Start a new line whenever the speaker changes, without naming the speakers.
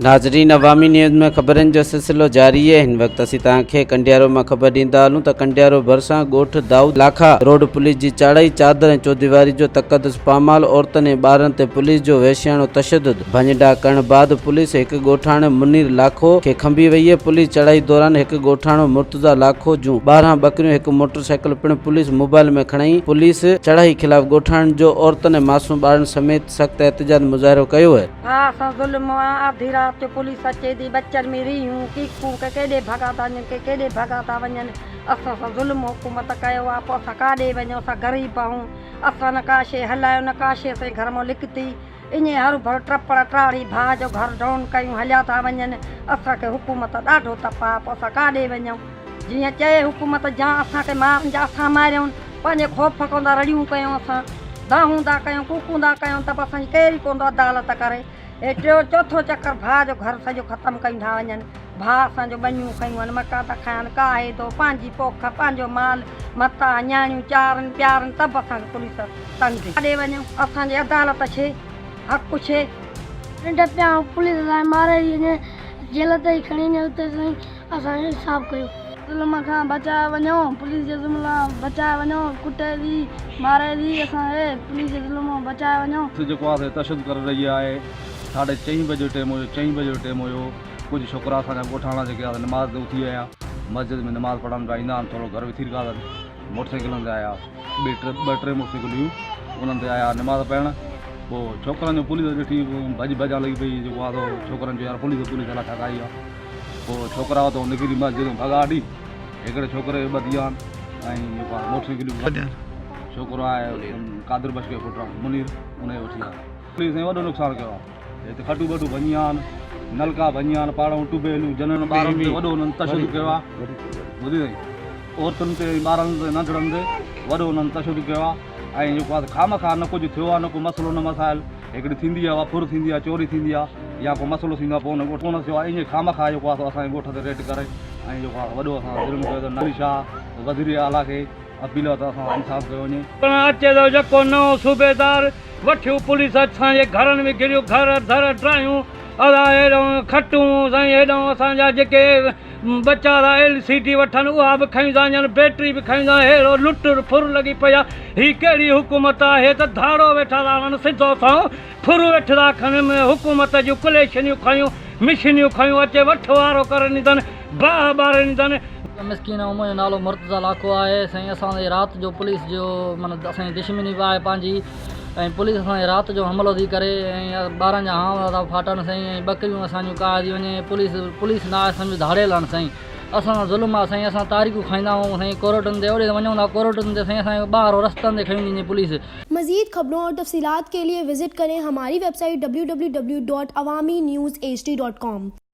ناظرين عوامي نيوز ۾ خبرن جو سلسلو جاري اهي هن وقت اسين توهان کي ڪنڊيارو مان خبر ڏيندا هلون ته ڪنڊيارو ڀرسان ڳوٺ دائود لاکا روڊ پوليس جي چاڙهائي چادر ۽ چوديواري جو تقدس پامال عورتن ۽ ٻارن تي پوليس جو وحشياڻو تشدد ڀڃ ڊاهه ڪرڻ بعد پوليس هڪ ڳوٺاڻي منير لاکو کي کنڀي وئي پوليس چڙهائي دوران هڪ ڳوٺاڻو مرتضيٰ لاکو جون 12 ٻڪريون هڪ موٽر سائيڪل پڻ پوليس موبائل ۾ کڻائي پوليس چڙهائي خلاف ڳوٺاڻن جو عورتن ۽ معصوم ٻارن سميت سخت احتجاج مظاهرو ڪيو.
ڀاء سان ظلم آ آڌي رات جو پوليس اچي ٿي ٻچن ۾ ريهون ڪيڪون ڪي ڪيڏي ڀڳا ٿا وڃن ڪي ڪيڏي ڀڳا ٿا وڃن اسان سان ظلم حڪومت ڪيو آ پوء اسان ڪاڏي وڃون اسان غريب آهون اسان نه ڪا شي هلايو نه ڪا شي اسان جي گهر مان لڪتي ائين هروڀرو ٽپڙ ٽاڙي ڀاء جو گهر ڊون ڪيون هليا ٿا وڃن اسان کي حڪومت ڏاڍو تپاء پوء اسان ڪاڏي وڃون جيئن چئي حڪومت جان اسان کي مارن جا اسان ماريون پنهنجي خوف کان ٿا رڙيون ڪيون اسان دانهون ٿا ڪيون ڪوڪون ٿا ڪيون ته به اسان جي ڪير ئي ڪونه ٿو عدالت ڪري هي ٽيون چوٿون چڪر ڀاء جو گهر سڄو ختم ڪيون ٿا وڃن ڀاء اسان جو ٻنيون کنيون آهن مڪان ٿا کائن ڪاهي ٿو پنهنجي پوک پنهنجو مال متاع نياڻيون چارن پيارن ته به اسان کي پوليس تنگ ڪاڏي وڃون اسان جي عدالت ڇي حق ڇي.
ننڍا پيا پوليس اسان کي ماري ٿي وڃي جيل تائين کڻي وڃي اتي سائين اسان جو انصاف ڪيو. ظلم کان بچايو وڃو پوليس جي ظلم کان بچايو وڃو ڪٽي ٿي ماري ٿي اسان کي پوليس جي ظلم کان بچايو وڃو.
پوليس جيڪو آهي تشدد ڪري رهي آهي ساڍي چئين بجي جو ٽيم هيو چئين بجي جو ٽيم هيو ڪجهه ڇوڪرا اسان جا ڳوٺاڻا جيڪي آهن نماز تي اٿي آيا مسجد ۾ نماز پڙهڻ پيا ايندا آهن ٿورو گهر وٿي رکا اٿن موٽر سائيڪلن تي آيا ٻي ٽي ٻه ٽي موٽر سائيڪل هيون انهن تي آيا نماز پڙهڻ پوء ڇوڪرن جو پوليس ڏٺي ڀڄ ڀڄان لڳي پئي جيڪو آهي سو ڇوڪرن چيو يار پوليس پوليس الائي ڇا ڪائي آهي پوء ڇوڪرا اتان نڪري مسجد مان ڀڳا هلي هڪڙي ڇوڪري کي ٻڌي آن ۽ جيڪو آهي موٽر سائيڪل ڇوڪرو آهي قادر بخش جو پٽ آهي منير ان کي وٺي آيا پوليس سائين وڏو نقصان ڪيو آهي هتي کٽون ٻٽون ڀڃي ويا آهن نلڪا ڀڃي ويا آهن پاڙئون ٽوبيلون جنن ٻارن تي وڏو انهن تشدد ڪيو آهي ٻڌي سائين عورتن تي ٻارن تي ننڍڙن تي وڏو انهن تشدد ڪيو آهي ۽ جيڪو آهي خامخواه نه ڪجهه ٿيو آهي نه ڪو مسئلو نه مسائل هڪڙي ٿيندي آهي اها ڦر ٿيندي آهي چوري ٿيندي آهي يا ڪو مسئلو ٿيندو آهي پوء ان ڳوٺ ڪونه ٿيو آهي ائين خامخواه جيڪو آهي سو اسان جي ڳوٺ تي ريڊ ڪري ۽ جيڪو آهي وڏو اسان سان ظلم ڪيو اٿن علي شاهه وزير اعليٰ کي اپيل آهي ته اسان سان انصاف ڪيو وڃي.
پڻ اچي ٿو يڪو نئون صوبيدار وٺيو پوليس اسان جي گهرن ۾ گهريو گهر در ڊاهيون ادا هيڏانهن کٽون سائين هيڏانهن اسان جا جيڪي ٻچا ٿا ايل سي ڊي وٺن اها به کڻي ٿا وڃن بيٽري به کڻي ٿا ههڙو لٽ ڦر لڳي پئي آهي هي ڪهڙي حڪومت آهي ته ڌاڙو ويٺا ٿا هڻن سڌو سنئون ڦر ويٺ ٿا کڻن حڪومت جون ڪليشنيون کنيون مشينيون کنيون اچي وٺ وارو ڪري ڏيندن باهه ٻاري ڏيندن.
مسڪين آهيون منهنجو نالو مرتضيٰ لاکو آهي سائين اسان تي رات جو پوليس جو معنيٰ اسان جي دشمني به آهي پنهنجي ۽ پوليس اسان تي رات جو حملو ٿي ڪري ۽ ٻارن جا هانء ٿا ڦاٽن سائين ۽ ٻڪريون اسان جون ڪاهي ٿي وڃي پوليس پوليس نه آهي سمجهو ڌاڙيل آهن سائين اسان سان ظلم آهي سائين اسان تاريخون کائيندا آهيون سائين ڪورٽن تي اوڏي وڃون ٿا ڪورٽن تي سائين اسان کي ٻاهر رستن تي کڻي ٿي وڃي پوليس.
مزيد خبرون اور تفصيلات کے لئے وزٽ ڪرين ھماري ويب سائيٽ www.awamiNewsHD.com.